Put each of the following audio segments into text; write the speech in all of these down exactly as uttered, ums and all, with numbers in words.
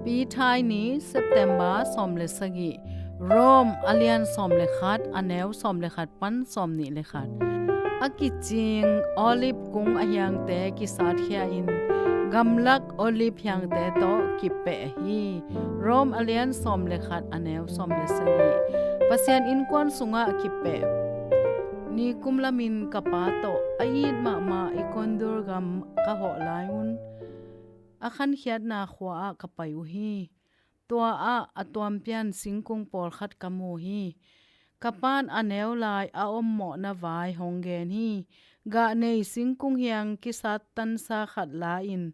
Pi Thai ni, September sawm le sagih. Rome a lian sawm le khat, a neu sawm le khat pan sawm nih le khat. A kicing olive kung a hiangte kisatkhia in gamlak olive hiangte tawh kipeh hi. Rome a lian sawm le khat, a neu sawm le sagih. Pasian innkuan sungah kipeh. Nikum lamin ka pa tawh a it mahmah Ecuador gam ka hawh lai un a khankhiatna khua ah ka pai uh hi. Tua ah a tuampian singkung pawlkhat ka mu hi. Ka pan a neu lai a ommawhna vai hong gen hi. Gah nei singkung hiang kisat tansa khat la-in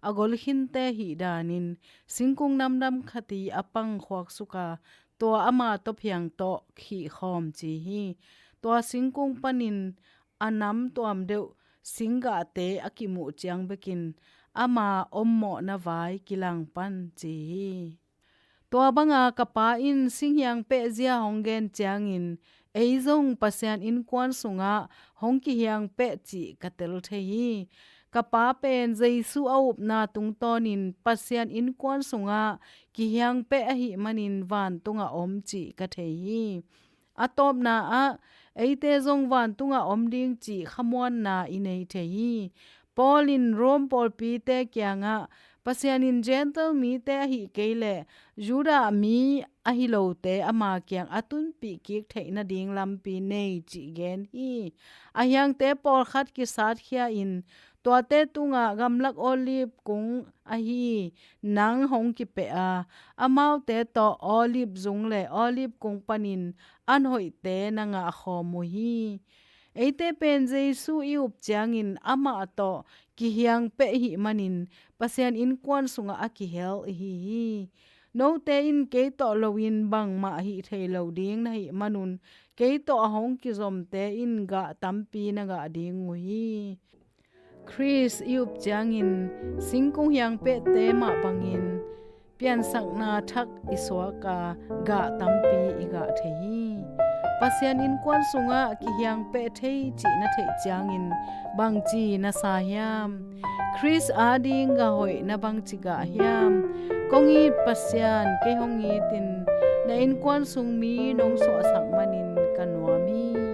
a golkhinte hih danin singkung namdam khat i a pang khuaksuk a, tua ama tawh phiang tawh khihkhawm ci hi. Tua singkung panin a nam tuam deuh singgahte a kimuh ciang bekin ama ommawhna vai kilang pan ci hi. Tua banga ka pa in singhiang peh zia hong gen ciangin ei zong Pasian innkuan sungah hong kihiang peh cih ka tel thei hi. Ka pa pen Jesu a upna tungtawnin Pasian innkuan sungah kihiang peh ahih manin vantungah om cih ka thei hi. A tawpna ah eite zong vantungah om ding cih khamuanna i nei thei hi. Paul in Rome pawlpite kiangah Pasian in Gentile mite ahih kei leh Judah mi ahi lote ama kiang a tunpih kik theih nading lampi nei cih gen hi. A hiangte pawlkhat kisatkhia in tuate tungah gamlak olive kung ahi nang hong kipeh a, amaute tawh olive zung le olive kung panin an hoihte na ngah khawm uh hi. Eite pen Jesu i up ciangin amah tawh kihiang peh ihih manin Pasian innkuan sungah a kihel ihi hi. Note in kei tawh loin bangmah hih thei lo ding na hih manun kei tawh a hong kizomte in gah tampi na gah ding uh hi. Khrist i up ciangin singkung hiang pehte mah bangin piansakna thak i suak a, gah tampi i gah thei hi. Pasian innkuan sungah kihiang peh thei cih na theih ciangin bangci na sa hiam? Khrist ading gah hoih na bangci gah hiam? Kong it Pasian, kei hong itin na innkuan sung mi nong suahsak manin ka nuam hi.